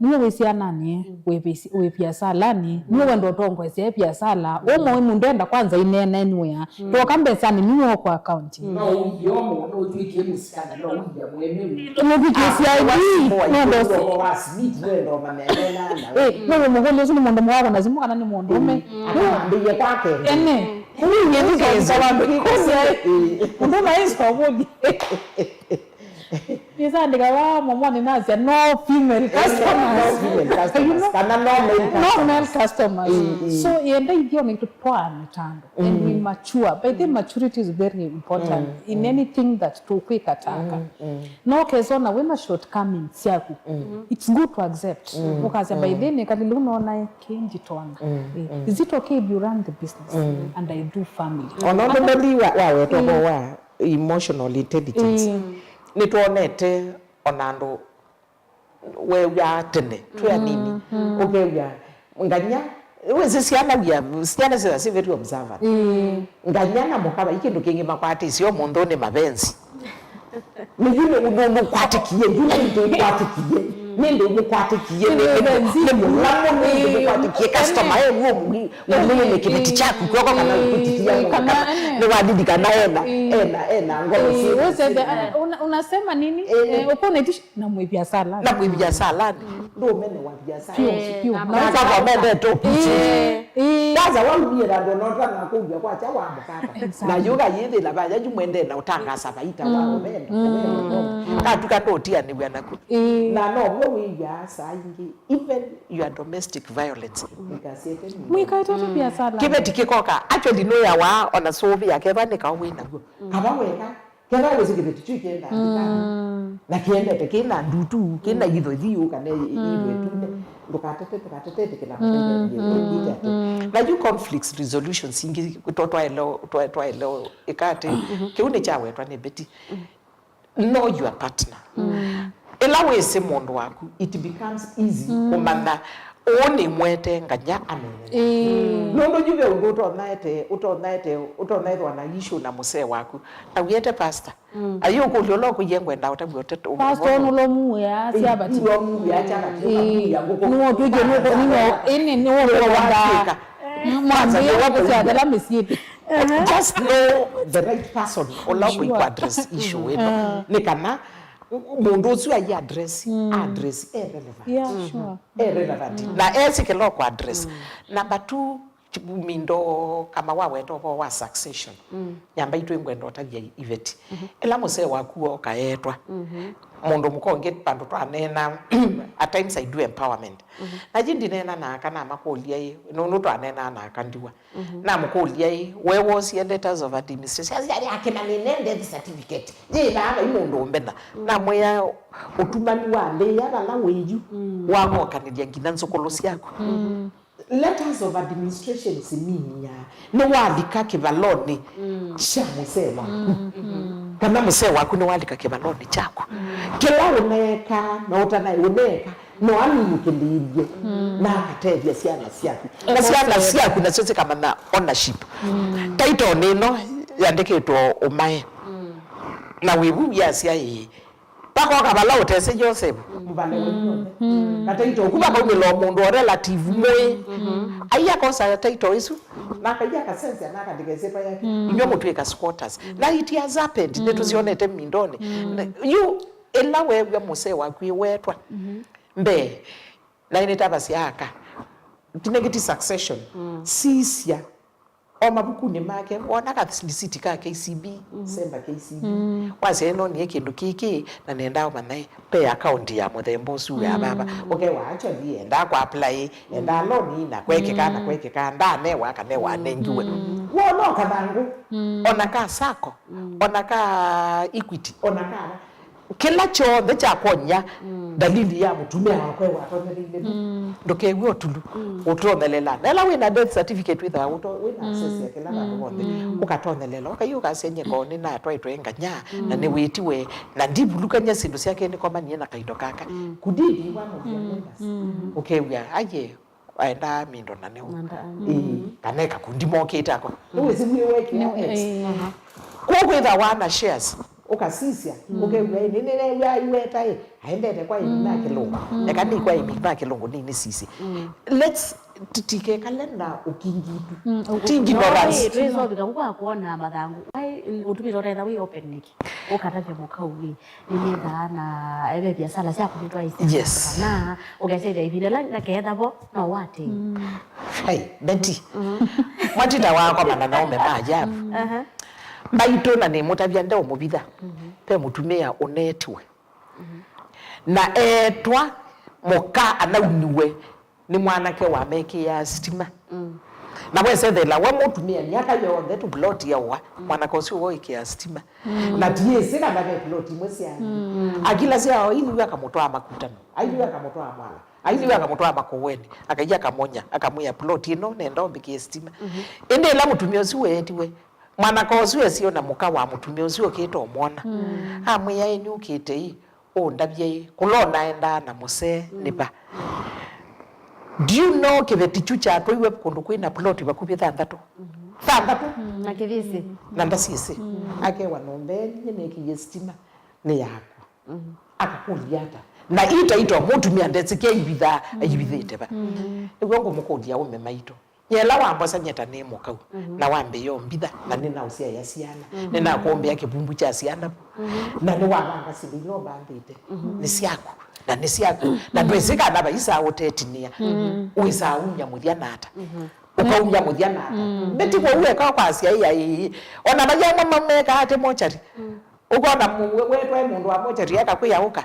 Nĩwe wĩ syananĩ, wĩ visi-, wĩ viasalanĩ, nĩwe wenda ũtongoesya viasala. Ũmwe wĩ mũndũ enda kwanza ineena anywhere. Twoka mbesanĩ, nĩwe ũkwa account. No ũiye ũmwe, no ũtwĩkie mũsyana, no ũiye mwene wĩ. Nũtwĩkie C I D, nenda ũsi- wa smith, wenda ũmamenena na Eh, nĩwe mũkũlya ũsu nĩ mũndũ mũwako na simũ kana nĩ mũndũ ũme. Akamambĩie kwake. Ene. Ũiye ndikesa vandũ kĩkũlya. Mũndũ maisokũlya. Nĩsandĩkawa momoni nasya no female customers. No female customers. You know? Kana no male customers. No male customers. So yenda ithyĩ ona itũ twaane ta andũ. And we mature. By the way, maturity is very important in anything that tũkwĩka taka. No kesa ona wĩna shortcomings syaku. It's good to accept. Ũkasya, by the way, nĩkalile ũnona kĩ nditonya. Is it okay if you run the business and I do family? Ona ũndũ Meli wa, waweta ũvoo wa emotional intelligence. Nĩtwonete ona andũ weew'aa tene twĩ anini, ũkew'a nganya, wĩsĩ syana wia, syana syĩtha syĩ very observant. Nganya na mũka vai kĩndũ kĩngĩ makwatĩsye ũmũnthĩ nĩ mavenzi. Nĩyu nũkwatĩkie, yu nĩndĩkwatĩkie, nĩndĩkwatĩkie, nĩ mũlamu nĩndĩkwatĩkie, customer e w'o mũi, mũmĩe nĩ kĩveti kyaku kw'oko kana ũkũtithia mũndũ kana nĩwalili kana ena, ena, ena ngolo syĩ. Unasema nini? Eh, uko unaitisha na mwĩ viasalani. Na mwĩ viasalani. Ndũũmene wa viasalani. Piũ, piũ. Na kama mende to pichi. Sasa waumie na ndo nota na kuja kwa cha wa mkata. Na yoga yĩthĩla vaya yu mwende na ũtangasa vaita wa ũmenda. Katuka ndotianĩw'a naku. Na no vyo wĩya saa ingĩ, even your domestic violence. Mwikasete viasalani. Kĩveti kĩkoka, actually no ya wa ona sovi ya keva nĩ kaũ wĩ naguo. Kava weka. Kethwa wĩsĩ kĩveti kyu kĩenda andĩkani, na kĩendete kĩ na ndutu, kĩ na itho thiũ, kana i-, itho ĩtune, ndũkatete, ndũkatete ĩtĩkĩla mũthenya ĩtĩte atĩ. Na yu conflicts resolutions ingĩ twa-, twaelewa, twa-, twaelewa ĩka atĩ, kĩu nĩ kyawetwa nĩ Betty. Know your partner. Ĩla wĩsĩ mũndũ waku, it becomes easy kũmanya ũũ nĩmwete nganya amenye. Nũndũ yu ve ũndũ ũtonyaete, ũtonyaete, ũtonyaethwa na issue na mũsee waku. Na wiete pastor. Ayu ũkũlya ũla ũkũie ngwenda ũtavya ũteto. Pastor ũnũlomu wĩa syavati. Ũlomu wĩa syavati, ũkamwĩa ngũkũ. Nũũ twĩkie nũkũ, nĩwe, ĩnĩ nĩwe ũkũwatwĩka. Mwambie kwanza, kũsyathela mĩsyĩtĩ. Just know the right person ũla ũkũikwa address issue ĩno. Nĩ kana mũndũ ũsu ai address, address e relevant. Yeah, sure. E relevant. Na esĩ kĩla ũkwa address. Number two, mindo kama waweta ũvoo wa succession. Nyamba itũ ngwenda ũtavya iveti. Ĩla mũsee waku oka etwa. Mũndũ mũka ũngĩ vandũ twaneenaa, at times I do empowerment. Na yu ndineena na aka namakũlya ĩ, nũndũ twaneenaa na aka ndiwa. Namũkũlya ĩ, we wosie letters of administration? Asya, "Yake na nĩne death certificate. Yĩ vaa vai mũndũ ũmbena." Namwĩa, "Ũtumanu wambĩĩa vala wĩ yu, wamokanĩlya nginya nzũkũlũ syaku." Letters of administration siminia nĩwalika kĩvalonĩ kya mũsee waku. Kana mũsee waku nĩwalika kĩvalonĩ kyaku. Kĩla ũneeka na ũtanaĩ ũneeka, no aminũkĩlĩĩlye na akatethya syana syaku. Na syana syaku nasyo sikamanya ownership. Title nĩ ĩno yandĩkĩtwe ũmae. Na wĩvu yasya ĩĩ, vakoka vala ũtesĩ Joseph, mũvale wenyu onthe. Kataito ku vakaumĩla o mũndũ o relative mũĩ. Ai akosa title ĩsu, na akaia akasensya na akandĩka ĩsyĩtwa yake. Inyuĩ mũtwĩka squatters. Na it has happened, nĩtũsyonete mindonĩ. Na yu ĩla weew'a mũsee waku ĩwetwa mbee, na nĩtavasya aka, tinegĩti succession, sisya o mavukunĩ make, wona ka lisiti ka K C B, semba K C B. Wasya, "Ĩno nĩ kĩndũ kĩkĩ, na nendaa ũmanya ĩ, ve akaunti ya mũthemba ũsu ya vava." Ũkewa, "Actually, endaa kwa apply, endaa loan, na kwekĩka, na kwekĩka, ndanewa, kana wanengiwe." Wona o kathangũ, ona ka sacco, ona ka Equity, ona ka kĩla kyonthe kya kwony'a dalili ya mũtumĩa wakwa watonyeleile vu. Ndũkew'e ũtulu ũtonelela. Na ĩla wĩna death certificate wĩthaa ũto-, wĩna access ya kĩla vandũ vonthe, ũkatonelela. Ũkai ũkasya, "Nyie ko nĩnatwaĩtwe nganya, na nĩwĩtiwe, na ndivulukany'a syĩndũ syake nĩkomanie na kaindo kaka." Could it be one of your members? Ũkew'a, "Aye, aendaa mindo na nĩu." Ĩĩ, kana ekakundi mokĩte ako. Nĩwĩsĩ mwĩ wekĩa X. Kwoou kwĩthawa na shares, ũkasisya, ũkew'a, "Ĩ, nĩnĩnew'a aiweta ĩ, aendete kwa ĩmi na kĩlũngũ. Eka nĩ kwa ĩmi na kĩlũngũ, nĩ nĩsisye." Let's, ti-, tikekale na ũkingitu. Ti ignorance. Twĩsovika kwa kuona mathangũ. Why ũtumĩte ũtetha wĩ open nĩkĩ? Ũkatavya mũkau wĩ. Nĩnĩthaa na eve biasala sya kũvĩtwa ĩsya. Yes. Na ũkesethya ĩvinda ĩla naketha vo no wate. Hey, Betty. Mwatinda wakomana na ũme ma Jabu. Mbaitũ na nĩmũtavya ndeũmũvitha. Ve mũtumĩa ũnetiwe. Na etwa mũka anauniwe nĩ mwanake wamekĩaa sitima. Na wesethela we mũtumĩa myaka yonthe tũploti yaũa, mwanake ũsu woĩkĩa sitima. Na tiĩsĩ kana ve ploti imwe sya akila syao, ailiwe akamũtwaa Makutano, ailiwe akamũtwaa Mwala, ailiwe akamũtwaa Makueni, akaia akamonya, akamwĩa, "Ploti ĩno nenda ũmbĩkĩe sitima." Ĩndĩ ĩla mũtumĩa ũsu weetiwe, mwanaka ũsu esie na mũka wa mũtumĩa ũsu ũkĩte ũmwona. Amwĩa, "Ĩ, nĩũkĩte ĩ, ũndavye ĩ, kũla ũnaendaa na mũsee nĩ va?" Do you know kĩveti kyu kyatwaiwe kũndũ kwĩ na ploti vakuvĩ thanthatũ? Thanthatũ? Na kĩvĩsĩ. Na ndasyĩsĩ. Akewa, "No mbee, niĩ nekĩie sitima nĩ yaku." Akakũlya ata? Na ita ita mũtumĩa ndesĩkĩa aivithaa, aivithĩte va? Nĩw'o ngũmũkũlya ũme maitũ. Nyie ĩla wambosany'a ta nĩ mũkau, na wambĩĩa ũmbitha, na nĩnaũsyaĩa syana, nĩnakũmbĩa kĩvumbu kya syana vu, na nĩwavanga syĩndũ ila ũmbangĩte, nĩ syaku, na nĩ syaku, na ndwĩsĩ kana vaisaa ũtetinĩa, wĩsaa umya mũthya na ata? Ũkaumya mũthya na ata? Mbeti kwoou eka ũkasya, "Ĩĩ, ĩĩ, ĩĩ." Ona vayamwe mameka ate mochari. Ũkona mũ-, we-, wetwae mũndũ wa mochari akakwĩa, "Ũka."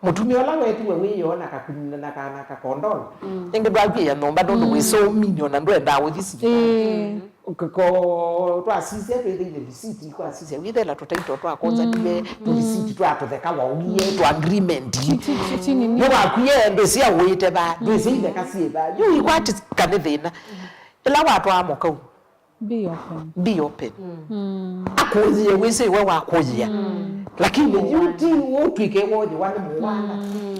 Mũtumĩa ũla wetiwe wĩoo na kakunina na kana kakondolo. Ĩngĩ ndwakwĩĩa nyũmba nũndũ wĩ so mean ona ndwendaa ũthi sivitalĩ. Ko-, twasisya twĩthĩile lisiti, twasisya wĩthela tũtaito twakonzaniwe, tũlisiti twa tũtheka wauie, twa agreement. Nĩwakwie ndwĩsĩ aũĩte va, ndwĩsĩ itheka syĩ va. Yu ikwati kana thĩna. Ĩla watwaa mũkau, Be open. Be open. Akũyĩe wĩsĩ we wakũyĩa. Lakini yu ti ũtw'ĩke woyĩwa nĩ mũwana.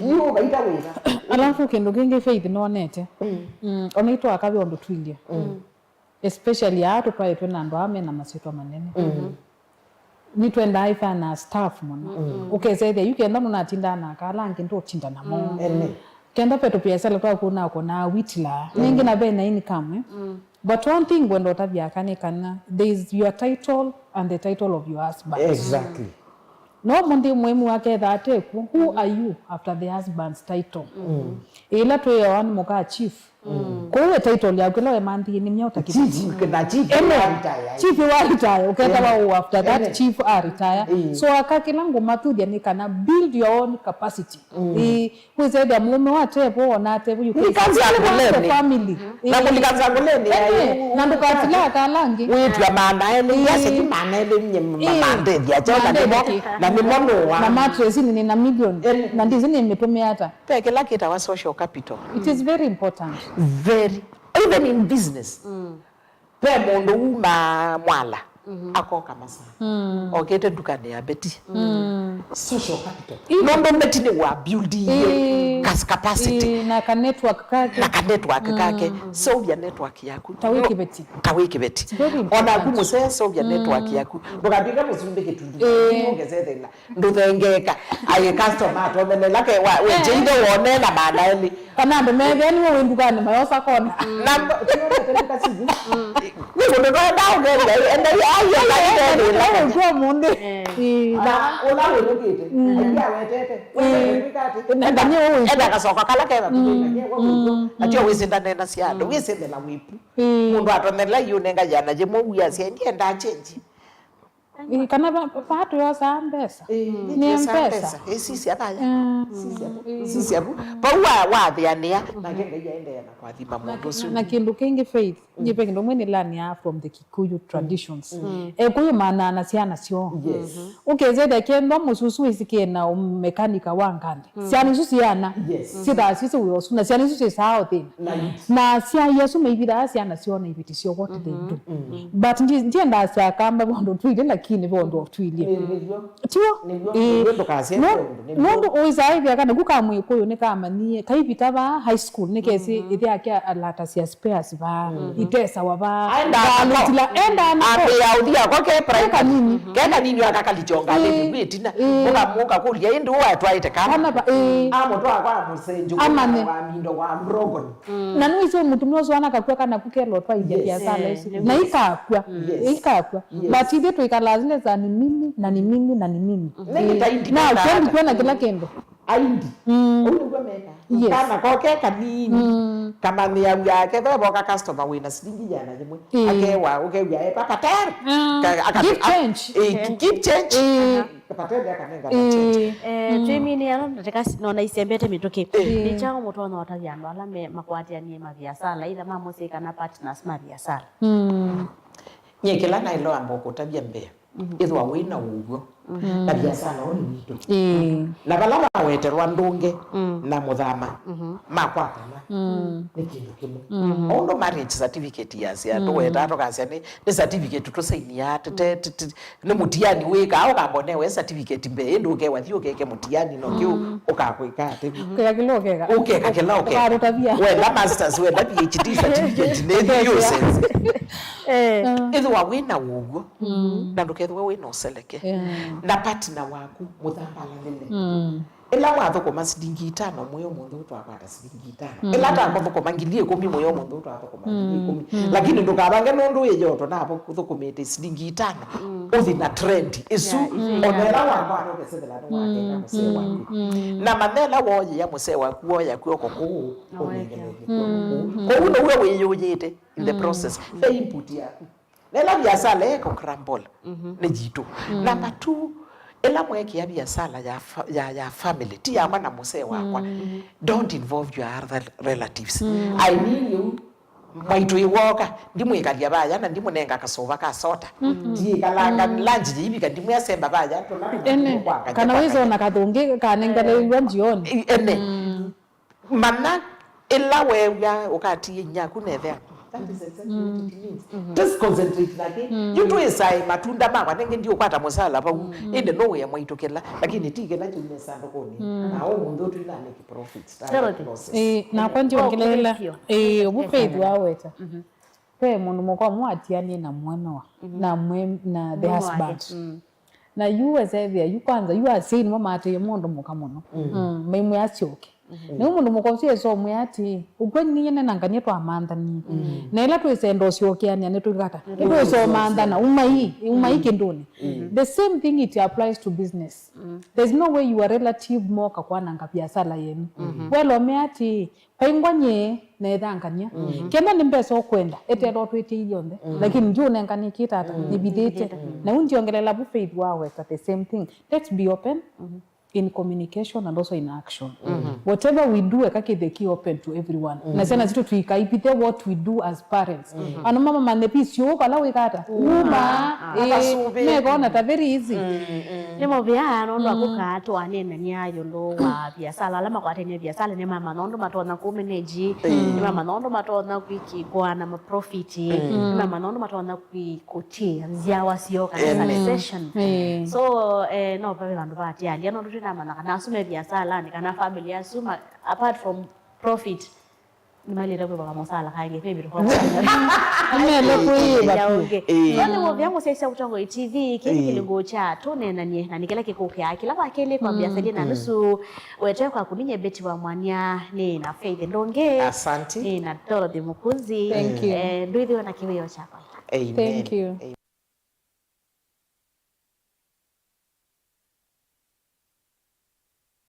Yu vaita wĩva. Alafu kĩndũ kĩngĩ Faith nonete. Mm, ona itwaka ve ũndũ twilye. Especially aa tũtwaĩtwe na andũ aa mena masyĩtwa manene. Nĩtwendaa ĩfana staff mũno. Ũkesethĩa yu kenda nũnatindaa na aka ala angĩ ndũtinda namo. Ene. Kenda ve tũviasala twaku nakũnaa witla. Nĩngĩ na ve na income, eh? But one thing ngwenda ũtavya aka nĩ kana there is your title and the title of your husband. Exactly. No mũndũ mwĩmu aketha atekw'o, who are you after the husband's title? Ĩla twĩoa nĩ mũka chief, Kwoou e title yaku ĩla wemanthie nĩ myaũ ta kĩveti? Chief, na chief Ene, wa retire. Chief wa retire, ũketawa Ene. Ũũ after that, Ene. Chief a retire. Ĩĩ. So aka kĩla ngũmathuthya nĩ kana build your own capacity. Ĩĩ, wĩsethĩa mũũme wa tevo, ona atevo, you can still run the family. Na kũlika nzangũleni. Ĩĩ, na ndũkatila aka ala angĩ. Wĩtw'a maana elĩ, ĩĩ. Yaseki maana elĩ nye ma-, ĩĩ. Mandethya, kyaũ na nĩmo, mandethya. Na nĩmo nũa. Na mattress nĩ na million. Ene. Na ndizi nĩ mĩtũmĩa ata. Ve kĩla kĩtawa social capital. It is very important. Very. Even in business. Ve mũndũ wumaa Mwala, akoka Masaa. Okĩte ndukanĩ ya Betty. Social capital. Nũndũ Betty nĩ wa build ĩĩ. Kas-, capacity. Ĩĩ, na ka network kake. Na ka network kake. Seũvya network yaku. Ta wĩ kĩveti. Ta wĩ kĩveti. It's very important. Onaku mũsee, seũvya network yaku. Ndũkatw'ĩke mũsumbĩ kĩtundu. Ĩĩ. Ũngethethela. Ndũthengeeka. Aĩ customer atomelela ke wa, we, eh, jeithe wone na maana elĩ. Kana andũ methĩa nĩwe wĩ ndukanĩ mayosa kona. Na mbo-, tiyo nduka siku. Nĩ kũndũ twenda ũkethĩa, enda ya, ya, ya, ya, ya, ya, kwa mũndũ. Eh. Ĩĩ. Na ũla wĩnũkĩte, aia wetete. Wetete wĩkate. Enda nye ũwĩkwa. Enda kasoka kala kega kũmenya, nye ũwĩkwa. Atio wĩsĩndane na cia andũ, wĩsĩndana wĩpu. Ĩĩ. Mũndũ atonela yu nenga yana yĩmwe wĩasya, ndienda change. Ĩĩ, kana va-, va-, vaa tũyosaa mbesa. Ĩĩ, nĩ nĩtũyosaa mbesa. Mbesa. Ĩĩ, sisya vaya. Mm. Sisya vu. Ĩĩ. Sisya vu. Vau wa-, wathĩanĩa, nake Ngai aendeea na kũathima mũndũ ũsu. Na, na kĩndũ kĩngĩ, Faith, nyie ve kĩndũ mwe nĩlanĩa from the Kikuyu traditions. Mm. Ekũyũ maanaa na syana syoo. Yes. Ũkethĩa kethwa mũsusu wĩsikĩe na ũmekanika wa ngandĩ. Syana isu siana, yes, syĩthaa syĩsĩ wĩa ũsu, na syana isu syĩsaa o thĩna. Na syaĩ asu maivithaa syana syoo na iveti syoo, what they do. But ndi-, ndiendaa sya kamba ve ũndũ twĩlye, lakini ve ũndũ twĩlye. Nĩw'o. Tiw'o? Nĩw'o. Ĩĩ. Nĩw'o ndũkasye nũndũ, nĩw'o. Nũndũ ũĩsaa ĩthĩa kana ku ka mwĩkũyũ nĩkamanyie, kaivita vaa high school, nĩkesi ĩthĩa ake alatasya spares vaa, itesawa vaa. Aenda nako. Endaa nako. Ambĩa ũthi ako ke primary. Ke kanini. Ke kanini akakalichonga nĩ ĩtina. Ĩĩ. Mũkamũka kũlya, "Ĩndĩ ũũ atwaĩte kana?" Kana va, ĩĩ. Amũtwaa kwa mũsenjũ, amanye, wa mindo wa Mrogoni. Na nĩwĩsĩ mũtumĩa ũsu ana kakw'a kana kukelo twaithya, yes, biasala isu. Yes. Na ikakw'a. Yes. Ikakw'a. Yes. But ithyĩ twĩkalaa zile za ni mimi, na ni mimi, na ni mimi. Nĩngĩ ta indi na kwenda kwona kĩla kĩndũ. Aindi. Ũu nĩguo meka. Yes. Kana koke kanini. Kamanyĩau yake, ve voka customer wĩna silingi yana yĩmwe. Ĩĩ. Akewa, ũkew'a, "Eh, papa, tayari." Ka-, aka-, give change. Eh, keep change. Ĩĩ. Papa, tayari, akanenga change. Ĩĩ. Eh, twĩmini ano, nateka s-, nona isembete mĩtũkĩ. Ĩĩ. Nĩ kyaũ mũtonya ũtavya andũ ala me, makwatĩanie maviasala, either ma mũsyĩ kana partners ma viasala? Nyie kĩla naĩle wamba kũtavya mbee, ĩthĩwa wĩ na ũw'o, na viasala ũũ nĩ witũ. Ĩĩ. Na vala vaweterwa ndũnge na mũthama, makwatana, nĩ kĩndũ kĩmwe. O ũndũ marriage certificate yasya, tũwetaa tũkasya nĩ, nĩ certificate tũsainiaa, tũte, tũte, nĩ mũtiani wĩkaa, ũkamba ũnewe certificate mbee, ĩndĩ ũkewa thi ũkeke mũtiani, no kĩu ũkakwĩka atĩ. Ũkeka kĩla ũkeka. Ũkeka kĩla ũkeka. Ũkarũtavya. Wenda masters, wenda P H D certificate, nĩ thi ũsenze. Eh. Ĩthĩwa wĩ na ũw'o, na ndũkethĩwe wĩ na ũseleke. Yeah. Na partner waku, mũthambalanĩle. Ĩla mwathũkũma silingi itano, mwĩ ũmũnthĩ ũtwakwata silingi itano. Ĩla takũthũkũma ngili ĩkũmi, mwĩ ũmũnthĩ ũtwathũkũma ngili ĩkũmi. Lakini ndũkavange nũndũ wĩ yoto navo ũthũkũmĩte silingi itano. Ũthi na trend ĩsu, ona ĩla wakwana ũkesethela nĩwakenga mũsee waku. Na manya ĩla wooyĩa mũsee waku, woya kw'oko kũũ, ũnengelethye kw'oko kũũ. Kwoou nĩwe wĩyũyĩte in the process. Ve input yaku. Ĩla viasala ĩko crumble, nĩ yitũ. Number two, ĩla mwekĩa viasala ya fa-, ya, ya family, ti yakwa na mũsee wakwa, don't involve your other relatives. I mean, yu mwaitũ ĩwoka, ndimwĩkalya vaya na ndimũnenga kasũva ka soda. Ndiĩkalanga lunch yĩivika, ndimwĩa semba vaya, tũla tũkwangany'a. Ene, kana wĩsona kathũngĩ kanenganĩw'a njioni. Ene. Manya ĩla weew'a ũkatie inyia aku na ĩthe aku. That is exactly what it means. Just concentrate na kĩ. Yu twĩsae matunda makwa, nenge ndiũkwata mũsala vau. Ĩndĩ nũwĩa mwaitũ kĩla, lakini ti kĩla kyaumie sandũkũnĩ. Na ũmũnthĩ ũtwĩna make profits. Dorothy. Ĩĩ, nakwa ndio kĩla ĩla. Ĩĩ, ũvu Faith waweta. Ve mũndũ mũka ũmwe atianie na mũemewa, na mwe-, na the husband. Na yu wesethĩa, yu kwanza, yu asyai nĩmo maatĩĩe mũndũ mũka mũno. Maimwĩa asyoke. Nĩu mũndũ mũka ũsu esomwe ati, ũkw'o ninyie nenanganie twamanthanie. Na ĩla twĩsenda ũsyokeanĩa nĩtũikata. Nĩtwĩsomanthana, umai, umai kĩndũnĩ. The same thing it applies to business. There's no way your relative moka kwananga biasala yenu. Welome ati, paingwa nye nethangania. Kenda nĩ mbesa ũkwenda, etelwa twĩtĩ ithyonthe. Lakini ndiũnenganie kĩtata, nĩvithĩtye. Na ũndiongelela vu faith wa weka the same thing. Let's be open in communication and also in action. Whatever we do, eka kĩthe ki open to everyone. Na syana sitũ tuikaipithe what we do as parents. Ano mama mane pisi ũũ vala wĩkata. Uma. Akasubĩ. Mekona ta very easy. Nĩ mũvea nũndũ wa kũkaa twanenania ĩũlũ wa biasala, ala makwatene biasala nĩ mama nũndũ matonya kũmeneji, nĩ mama nũndũ matonya kwĩkĩkwana ma profit, nĩ mama nũndũ matonya kwĩ kũtia nzyawa syoo kana succession. So eh, no vave vandũ vatialia nũndũ twĩnamanya kana asu me biasalanĩ kana family asu ma, apart from profit, nĩmailĩte kwĩvaka mũsala kangĩ maybe tũkwa- Nĩmele kwĩĩva ya vyũ. Ũngĩ. No nĩ mũvea mũsyaisya Mũtongoi T V kĩĩ nĩ kĩlungu kya tũneenanie na nĩ kĩla kĩkũkĩa kĩla vakĩlĩ kwa biasalia na nusu wete kwa kuninya Betty wa Mwania nĩ na Faith Ndũngĩ. Asante. Nĩ na Dorothy Mukunzi. Thank you. Eh, ndwĩthĩwe na kĩwĩo kyakwa. Amen. Thank you. Amen.